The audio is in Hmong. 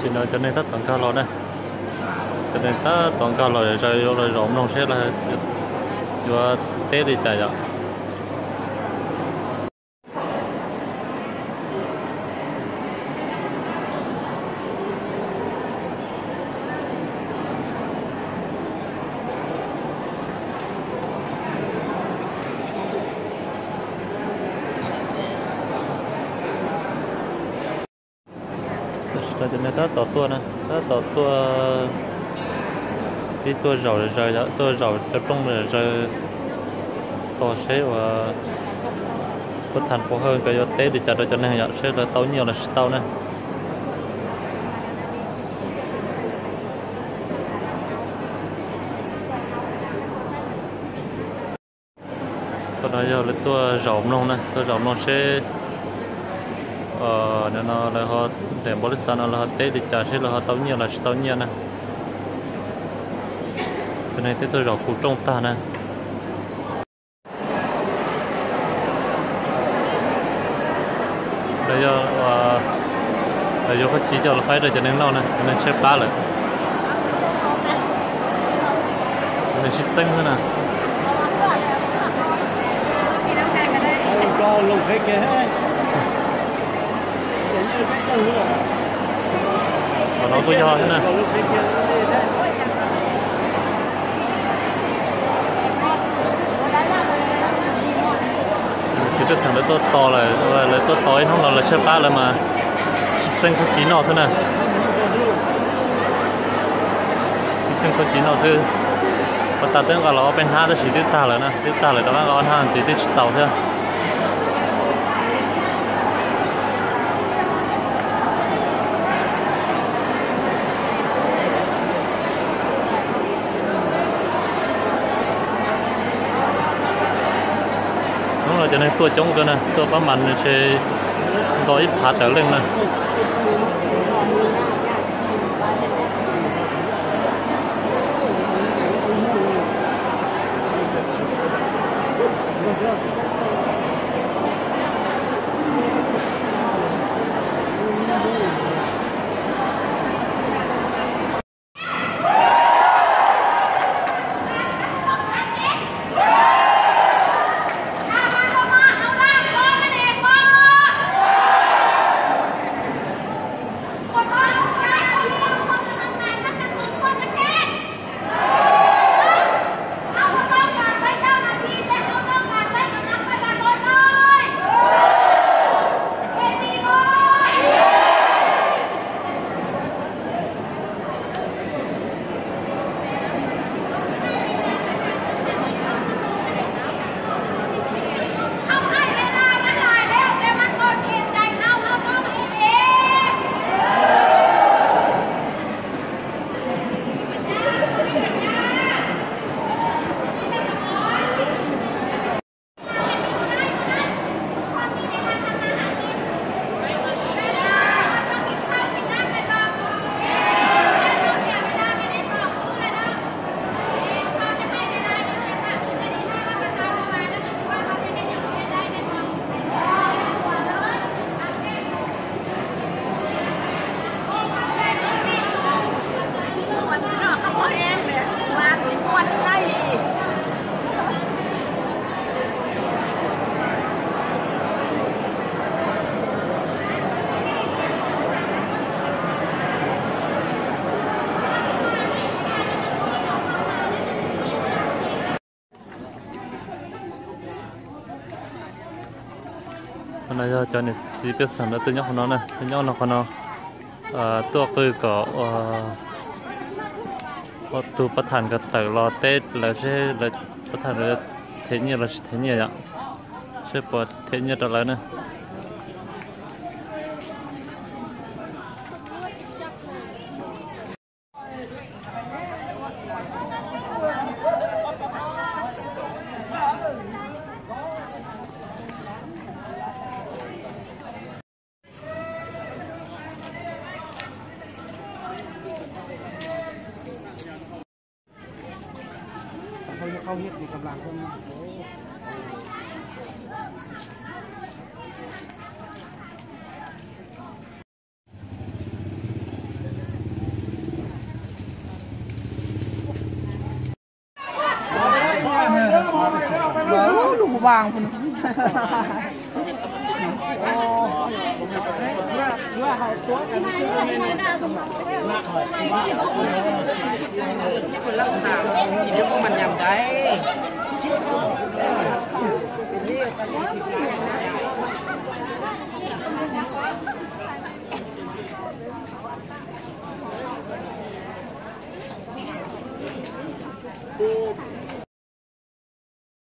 Tam sim no cov neeg tab tom nkag los na, cov neeg tab tom nkag los zaws yuav los zaum mloog seb lawv yuav teb li cas yom. Tam sim no cov neeg tab tom tuaj na, tab tom tuaj, pib tuaj zaum zaws, tuaj zaum cov rooj zaws tos seb uas pab thas Pov Hawj nkawd yuav teb li cas rau cov neeg yom, seb lawv tau nyiaj los tsis tau na. Qhov no yog lawv tuaj zaum mloog na, tuaj zaum mloog seb no lawv ho, ntawm npaus lub xav no lawv ho teb li cas, seb lawv ho tau nyiaj los tsis tau nyiaj na. Cov neeg twb tuaj zaum puv rooj tag na. Lawv yog, lawv yuav qhob ci coj los faib rau cov neeg noj na, cov neeg tshaib plab lawm. Cov neeg sib txeeb xwb na. Qhov no kuj yog xwb na. Txiv pej xeem lawv tuaj tos lawm, lawv tuaj tos ib hnub no lawv tshaib plab lawv mas sib txeeb qhob ci noj xwb na. Sib txeeb qhob ci noj xwb. Puag ta twb nqa los ob peb hnab tab sis twb tag lawm na, twb tag lawm rov qab nqa ob hnab ntxiv twb tsis txaus thiab. Hnub no cov neeg tuaj coob kawg na, tuaj pab mas ntshe nto ib phav tawm leej na. Qhov no yog cov niam txiv pej xeem lawv tuaj nyob qhov no na, nyob no qhov no, tuaj qw kom ua tus pab tham nkawd tawm los teb lawv seb lawv pab tham lawv them nyiaj los tsis them nyiaj yom, seb puas them nyiaj rau lawv na. Lub hu vas.